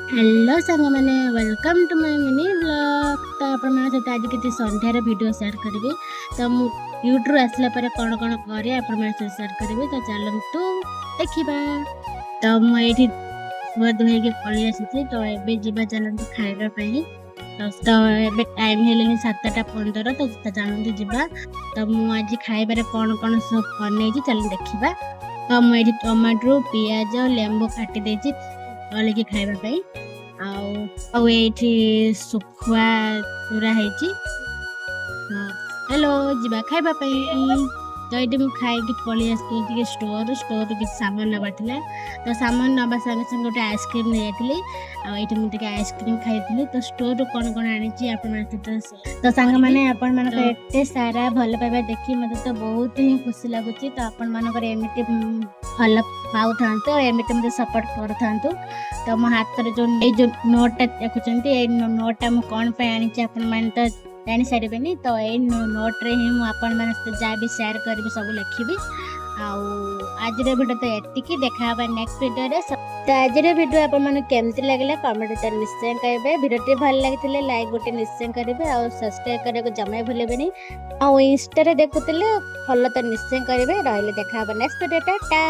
Hello ସାଙ୍ଗମାନେ, welcome to my mini vlog। ତ ଆପଣମାନଙ୍କ ସହିତ ଆଜି କିଛି ସନ୍ଧ୍ୟାର ଭିଡ଼ିଓ ସେୟାର କରିବି। ତ ମୁଁ ଡ୍ୟୁଟିରୁ ଆସିଲା ପରେ କ'ଣ କ'ଣ କରେ, ଆପଣମାନଙ୍କ ସହିତ ସେୟାର କରିବି। ତ ଚାଲନ୍ତୁ ଦେଖିବା। ତ ମୁଁ ଏଇଠି ଧୁଆ ଧୁଇ ହେଇକି ପଳେଇ ଆସିଛି। ତ ଏବେ ଯିବା ଚାଲନ୍ତୁ ଖାଇବା ପାଇଁ। ତ ଏବେ ଟାଇମ୍ ହେଲେଣି 7:15। ତ ଚାଲନ୍ତୁ ଯିବା। ତ ମୁଁ ଆଜି ଖାଇବାରେ କ'ଣ କ'ଣ ସବୁ ବନେଇଛି, ଚାଲନ୍ତୁ ଦେଖିବା। ତ ମୁଁ ଏଇଠି ଟମାଟୋ, ପିଆଜ, ଲେମ୍ବୁ କାଟି ଦେଇଛି ଦଳିକି ଖାଇବା ପାଇଁ। ଆଉ ଏଇଠି ଶୁଖୁଆ ଚୁରା ହେଇଛି। ହ୍ୟାଲୋ, ଯିବା ଖାଇବା ପାଇଁ। ତ ଏଇଠି ମୁଁ ଖାଇକି ପଳେଇ ଆସିଥିଲି ଟିକେ ଷ୍ଟୋରରୁ କିଛି ସାମାନ ନେବାର ଥିଲା। ତ ସାମାନ ନେବା ସାଙ୍ଗେ ସାଙ୍ଗେ ଗୋଟେ ଆଇସ୍କ୍ରିମ୍ ନେଇଯାଇଥିଲି ଆଉ ଏଇଠି ମୁଁ ଟିକେ ଆଇସ୍କ୍ରିମ୍ ଖାଇଥିଲି। ତ ଷ୍ଟୋରରୁ କ'ଣ କ'ଣ ଆଣିଛି ଆପଣମାନଙ୍କ ସହିତ। ତ ସାଙ୍ଗମାନେ, ଆପଣମାନଙ୍କର ଏତେ ସାରା ଭଲ ପାଇବା ଦେଖି ମୋତେ ତ ବହୁତ ହିଁ ଖୁସି ଲାଗୁଛି। ତ ଆପଣମାନଙ୍କର ଏମିତି ଭଲ ପାଉଥାନ୍ତୁ ଆଉ ଏମିତି ମୋତେ ସପୋର୍ଟ କରୁଥାନ୍ତୁ। ତ ମୋ ହାତରେ ଯେଉଁ ଏଇ ଯେଉଁ ନୋଟ୍ଟା ଦେଖୁଛନ୍ତି, ଏଇ ନୋଟ୍ଟା ମୁଁ କ'ଣ ପାଇଁ ଆଣିଛି ଆପଣମାନେ ତ ଜାଣିସାରିବେନି। ତ ଏଇ ନୋଟ୍ରେ ହିଁ ମୁଁ ଆପଣମାନଙ୍କ ସହିତ ଯାହା ବି ସେୟାର କରିବି, ସବୁ ଲେଖିବି। ଆଉ ଆଜିର ଭିଡ଼ିଓ ତ ଏତିକି, ଦେଖା ହେବା ନେକ୍ସଟ ଭିଡ଼ିଓରେ। ତ ଆଜିର ଭିଡ଼ିଓ ଆପଣମାନଙ୍କୁ କେମିତି ଲାଗିଲା, କମେଣ୍ଟ ନିଶ୍ଚୟ କହିବେ। ଭିଡ଼ିଓଟି ଭଲ ଲାଗିଥିଲେ ଲାଇକ୍ ଗୋଟେ ନିଶ୍ଚୟ କରିବେ ଆଉ ସବସ୍କ୍ରାଇବ୍ କରିବାକୁ ଜମା ଭୁଲିବେନି। ଆଉ ଇନଷ୍ଟାରେ ଦେଖୁଥିଲେ ଫଲୋ ତ ନିଶ୍ଚୟ କରିବେ। ରହିଲେ, ଦେଖା ହେବ ନେକ୍ସଟ ଭିଡ଼ିଓ। ଟା।